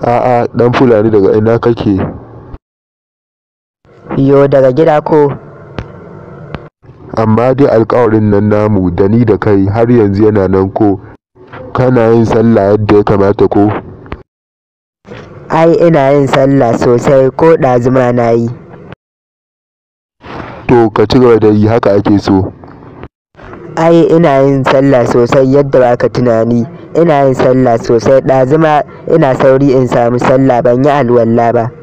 A'a ɗan Fulani daga ina kake? Yo daga gida ko. Amma dai alƙawarin nan namu da ni da kai har yanzu yana nan ko? Kana yin sallah yadda ya kamata ko? Ai ina yin sallah sosai ko ɗazu ma nayi. To ka cigaba da yi haka ake so. Ai ina yin sallah sosai yadda baka tunani. Ina yin sallah sosai ɗazu ma ina sauri in samu sallah ban yi alwala ba.